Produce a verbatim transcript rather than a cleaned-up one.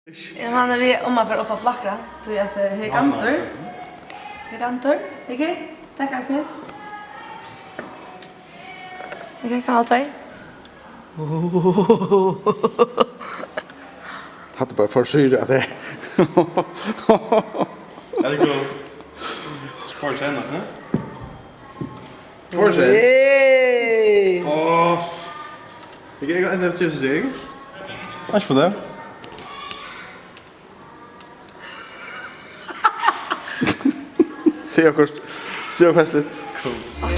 Ja, men hann er við um at fara upp at flakra, tí at, eh, her er Gandur. Her er Gandur. Hyggur. Takk, Aksel. Hyggur, kanal tvey. Hatta er bara for sýra, at tað er. Er tað cool? Tveir senast, ne? Tveir sen. Hey! Åh. Eg kann enda chips, eg. Vær so god. Sig okkurt. Sig okkurt festligt. Cool.